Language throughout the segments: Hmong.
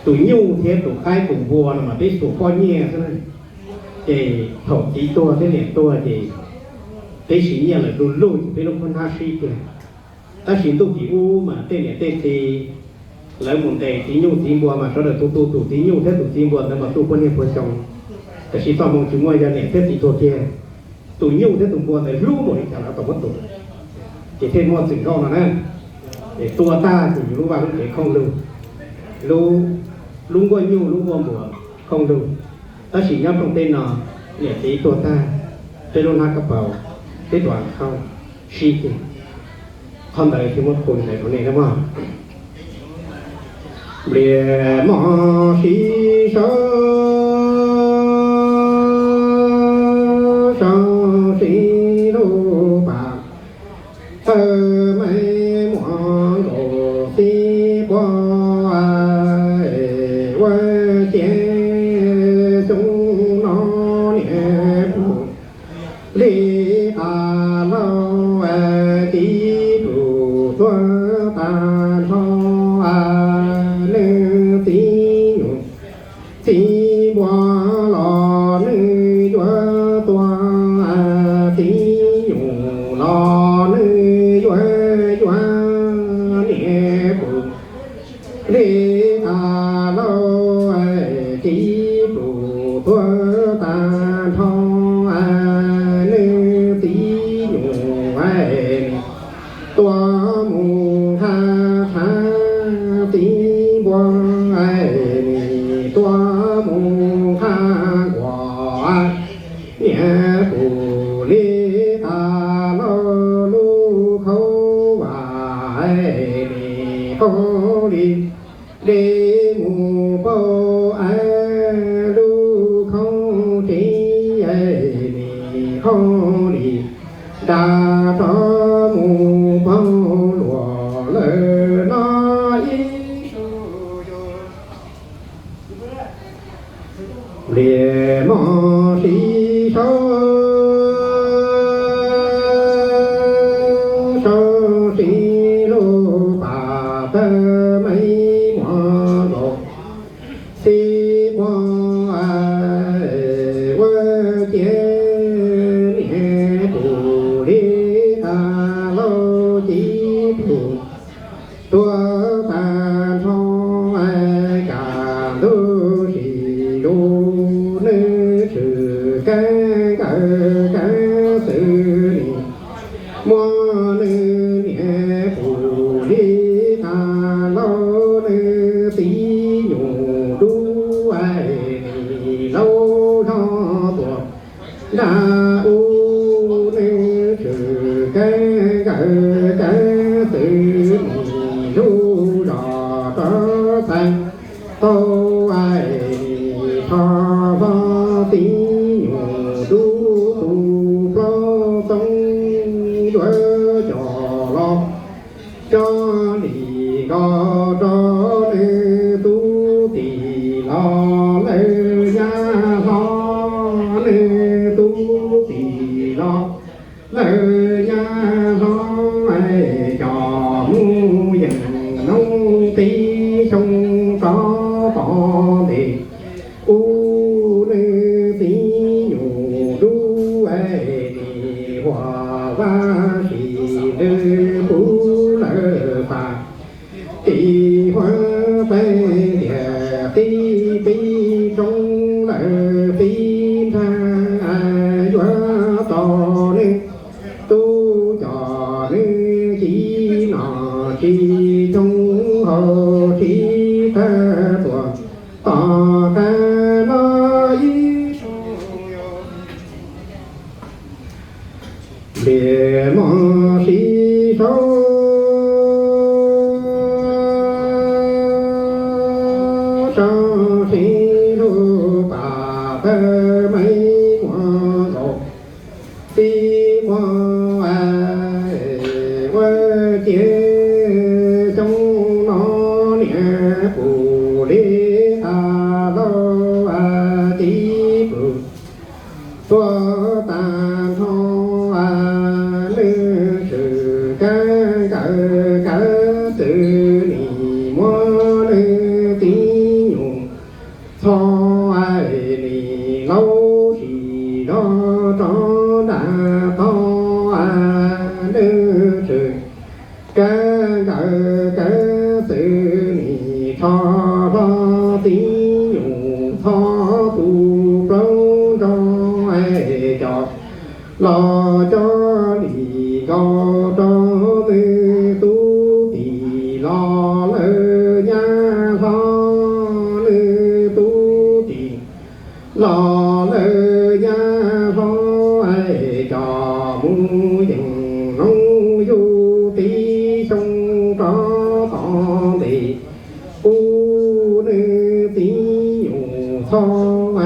Tus nyuj thiab tus qaib tus npua no mas peb xuas poj nyiaj xwb na. Ces thaum txiv tuag thiab niam tuag ces peb siv nyiaj lawm du lug ces peb lub qhob hnab sib tiag. Tab sis ntuj tim ub mas tej niam tej txiv lawv mus ntes txiv nyuj txiv npua mas sawv daws tu tu tus txiv nyuj thiab tus txiv npua ntawd mas tu puag niaj puag xyoo. Tab sis txoj hmoo tsis muaj yog niam thiab txiv tuag kiag, tus nyuj thiab tus npua ntawd hlub npaum li cas los tau muab tua. Ces thiaj muaj txwm nkauj no na. Ces tua tag ces yus lub vaj lub tsev khooj lug, lub nkuaj nyuj lub nkuaj npua khooj lug. Tab sis nyob rooj teb no, niam txiv tuag tag, peb lub hnab kab paus, peb tus a khauj sib tiag. Qhov ntawd thiaj muab qhu ntawd rau nej na mog. Nplias mos siv saw, saw siv lub pas, taw me muam nkaus xib puag, ua ciav xyoo no niam pum li qas lauj, tib tug tuag tag nrho, nws txiv nyuj txiv npua los nws yuav tua, txiv nyuj los nws yuav yuav niam pum li qas lauj, tib tug tuag tag nrho, nws txiv nyuj tuaj mus nqa tshav, txiv npua nim tuaj mus nqa nkuas, niam pum li qas lauj, lub khaub vas nim qaug li dej mus paug, lub khaub tsev nim qaug li nra rov mus paug luas lawm no ib Nplias mos siv saw, saw siv lub pas, taw me muam nkaus xib puag, ua ciav niam pum li qas lauj, tib tug tuag tag nrho, kaj ntug sim lug nws tshwm kev nkawd kev xwb nim muab nws niam pum li qas lauj, nws txiv nyuj dub nim laub zog tuaj nram ub, nws tshwm kev nkawd kev xwb nim lug zos rov txais tau, nim rho hlo txiv nyuj dub tus plaub txoob yuav coj los coj li nkaus rau nws tub tij los lawv nyab hlob, nws tub tij los lawv nyab hlob, coj mus yeem noob tib xyoo rov tom ntej ub, nws txiv nyuj dub nim huam vaj sim ntws puv lawm faj tim huab pes ntiag, tib pib roob lawm pib nrag, yuav tau nws tub coj nws txiv no tsis coob hauv tsis tawg tuaj tom qab no ib Nplias mos siv saw, saw siv lub pas, taw me muam nkaus xib puag, ua ciav xyoo no niam pum li qas lauj, tib tug tuag tag nrho, nws tshwm kev nkawd kev xwb nim muab nws txiv hlob tib nyug txhob tu plaub nrog cov los cov li nkaus rau nws tub tij los lawm nyab hlob, nws tub tij los lawm nyab hlob, coj mus yeem hloov yug tib xyoo rov tom ntej. Kuv nws tib nyug txhob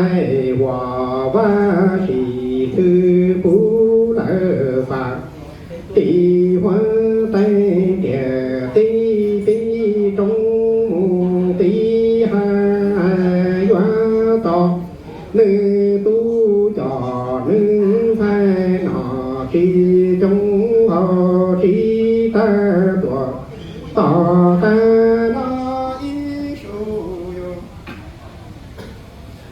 huam Vajtswv txwv puv lawm faj tim huab tais tiaj tib tib roob mus tib hav, yuav tau nws tub coj nws ntxhais nom tsis coob